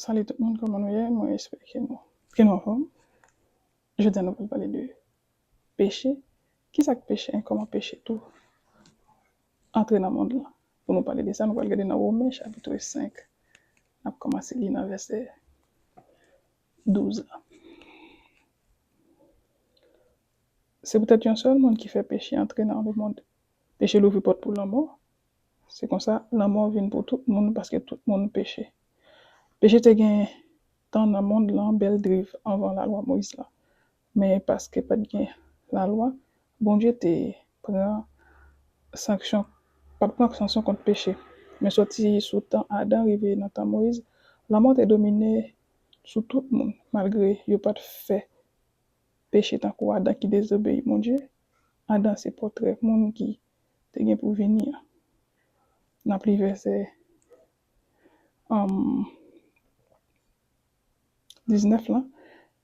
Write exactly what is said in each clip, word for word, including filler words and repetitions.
Salut tout moun, kòman nou ye? Mwen espere ke nou, ke nou anfòm. Jodi a nou pral pale de peche. Kisa k peche e kòman peche tou antre nan mond lan? Pou nou pale de sa, nou pral gade nan Women chapit senk. N ap kòmanse li nan vèsè douz la. Se poutèt yon sèl moun ki fè peche antre nan lemonn. Peche louvri pòt pou lanmò. Se konsa, lanmò vin pou tout moun paske tout moun peche. Peche te gen tan nan mond lan bèl driv anvan lalwa Moyiz la. Men paske pa t gen lalwa, Bondye te pran sanksyon, pa t pran sanksyon kont peche. Men soti sou tan Adan rive nan tan Moyiz, lanmò te domine sou tout moun, malgre yo pa t fè peche tankou Adan ki dezobeyi Bondye. Adan se pòtrè moun ki te gen pou vini an. N ap li vèsè, um, diznèf lan.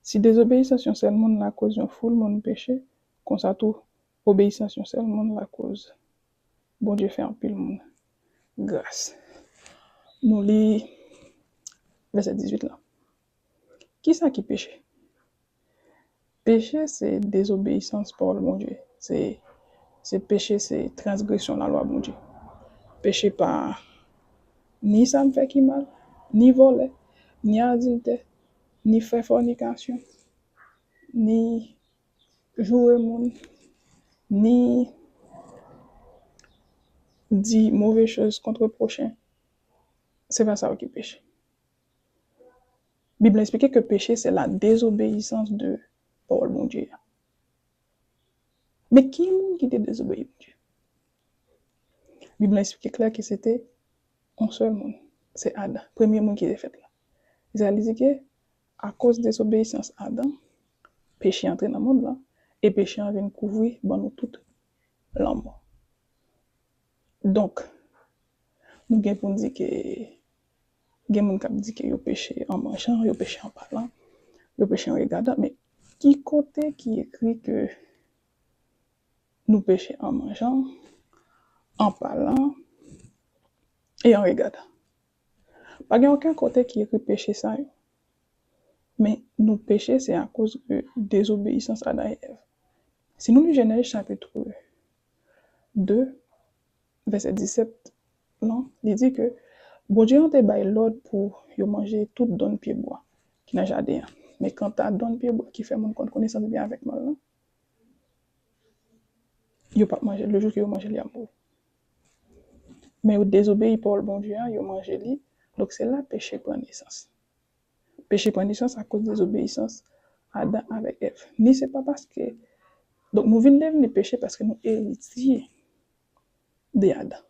Si dezobeyisans yon sèl moun lakoz yon foul moun peche, konsa tou obeyisans yon sèl moun lakoz Bondye fè anpil moun gras. Nou li vèsè dizuit lan. Kisa ki peche? Peche se dezobeyisans pawòl Bondye. Se, se peche, se transgresyon lalwa Bondye. Peche pa ni sa m fè ki mal, ni vòlè, ni adiltè, ni fè fònikasyon, ni joure moun, ni di move choz kont pwochen. Se pa sa yo ki peche. Bib la eksplike ke peche se la désobéissance de pawòl Bondye a. Men ki moun ki te dezobeyi Bondye? Bib la eksplike klè ke se te yon sèl moun, se Adan, premye moun ki te fèt la. Sa vle di ke akoz desobeyisans Adan, peche antre nan mond lan, e peche an vin kouvri ban nou tout lanmò. Donk, nou gen pou n di ke gen moun k ap di ke yo peche an manjan, yo peche an palan, yo peche an regadan, men ki kote ki ekri ke nou peche an manjan, an palan e an regadan? Pa gen okenn kote ki ekri peche sa yo. Men nou peche se akoz de dezobeyisans Adan e Èv. Si nou li Jenèz chapit de, vèsè disèt lan, li di ke Bondye an te bay lòd pou yo manje tout donn pyebwa ki nan jaden an. Men kanta donn pyebwa ki fè moun konn konesans byen avèk mal lan, yo p ap manje l. Le jou ke yo manje l, y ap mouri. Men yo dezobeyi pawòl Bondye an, yo manje li. Donk, se la peche pran nesans. Peche pran nesans akoz dezobeyisans Adan avèk Èv. Ni se pa paske, donk, nou vin devni peche paske nou eritye de Adan.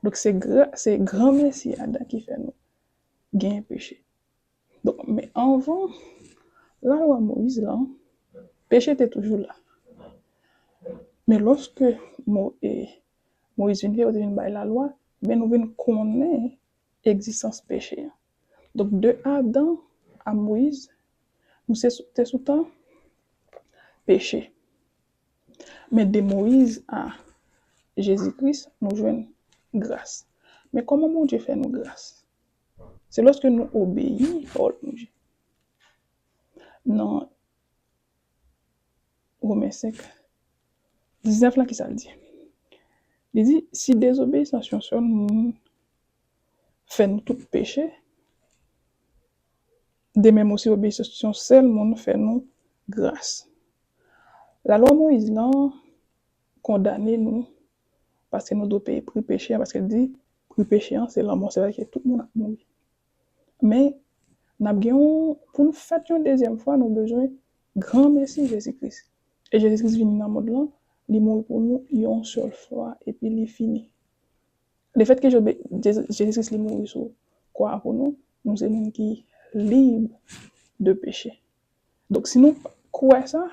Donk, se gra-, se granmèsi Adan ki fè nou gen peche. Donk, men anvan lalwa Moyiz lan, peche te toujou la. Men lòske Mo-, e, Moyiz vin fè, yo te vin bay lalwa, men nou vin konnen egzistans peche an. Donk, de Adan a Moyiz, nou se sou, te sou tan peche. Men de Moyiz a Jezi Kris, nou jwenn gras. Men kòman Bondye fè nou gras? Se lòske nou obeyi pawòl Bondye. Nan Women senk, diznèf lan, kisa l di? Li di, si dezobeyisans yon sèl moun fè nou tout peche, de menm osi obeyisans yon sèl moun fè nou gras. Lalwa Moyiz lan kondane nou paske nou dwe peye pri peche an, paske l di pri peche an se lanmò, se vre ke tout moun ap mouri. Men, n ap gen yon, pou n fèt yon dezyèm fwa, nou bezwen granmèsi Jezi Kris. E Jezi Kris vini nan mond lan, li mouri pou nou yon sèl fwa, epi li fini. Lefètke Jezi, Jezi Kris li mouri sou kwa a pou nou, nou se moun ki lib de peche. Donk, si nou pa kwè sa,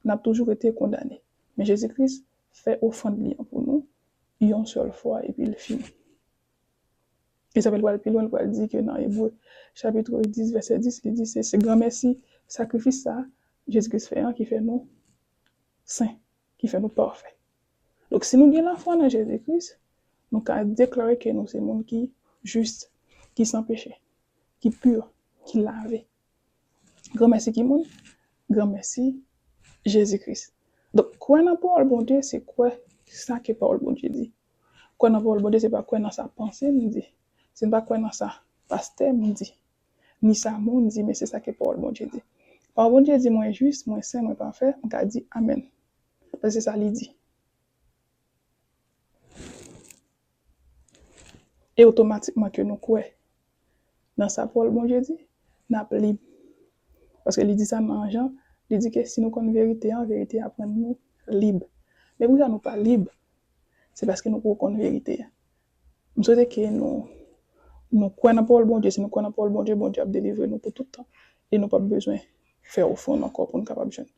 n ap toujou rete kondane. Men Jezi Kris fè ofrann li an pou nou yon sèl fwa, epi l fini. E sa fè l pral pi lwen, l pral di ke nan Ebre chapit dis, vèsè dis, li di se, se granmèsi sakrifis sa a Jezi Kris fè an ki fè nou sen, ki fè nou pafè. Donk, si nou gen lafwa nan Jezi Kris, nou ka deklare ke nou se moun ki jis, ki san peche. ki pi, ki lave. Granmèsi ki moun? Granmèsi Jezi Kris. Donk, kwè nan pawòl Bondye, se kwè sa ke pawòl Bondye di. Kwè nan pawòl Bondye, se pa kwè nan sa panse m di. Se pa kwè nan sa pastè m di. Ni sa moun di, men se sa ke pawòl Bondye di. Pawòl Bondye di, mwen jis, mwen sen, mwen pafè, m ka di amèn. Paske se sa li di. E otomatikman ke nou kwè nan sa pawòl Bondye di, n ap lib. Paske li di sa nan Jan, li di ke si nou konn verite an, verite a ap rann nou lib. Men poukisa nou pa lib? Se paske nou poko konn verite a. M swete ke nou, nou kwè nan pawòl Bondye. Si nou kwè nan pawòl Bondye, Bondye ap delivre nou pou tout tan. E nou p ap bezwen fè ofrann ankò pou nou kapab jwenn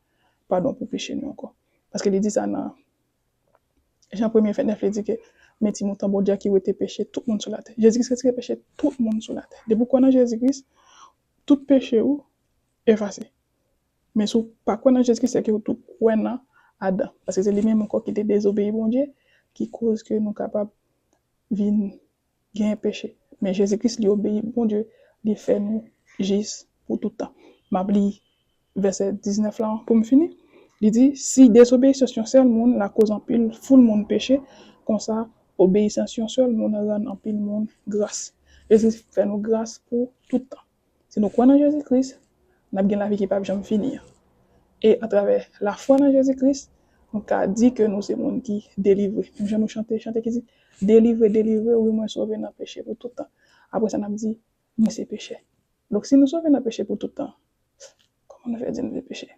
padon pou peche nou ankò. Paske li di sa nan Jan premye vennèf, li di ke men ti mouton Bondye a ki wete peche tout moun sou latè. Jezi Kris retire peche tout moun sou latè. Depi w kwè nan Jezi Kris, tout peche ou efase. Men si w pa kwè nan Jezi Kris, se ke w tou kwè nan Adan. Paske se li menm ankò ki te dezobeyi Bondye, ki koz ke nou kapab vin gen peche. Men Jezi Kris, li obeyi Bondye, li fè nou jis pou tout tan. M ap li vèsè diznèf la pou m fini. Li di, si dezobeyisans yon sèl moun lakoz anpil foul moun peche, konsa obeyisans yon sèl moun rann anpil moun gras. Jezi fè nou gras pou tout tan. Si nou kwè nan Jezi Kris, n ap gen lavi ki p ap janm fini an. E atravè lafwa nan Jezi Kris, nou ka di ke nou se moun ki delivre. Menm jan nou chante, chante ki di, delivre, delivre, wi, mwen sove nan peche pou tout tan. Apre sa, n ap di, mwen se pechè. Donk, si nou sove nan peche pou tout tan, kòman nou fè di nou se pechè?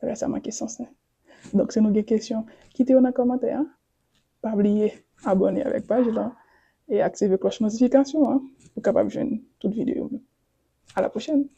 Bagay sa manke sans, nen. Donk, si nou gen kesyon, kite yo nan kòmantè a. Pa bliye abòne avèk paj la e aktive klòch notifikasyon an pou w kapab jwenn tout videyo m yo. À la prochaine!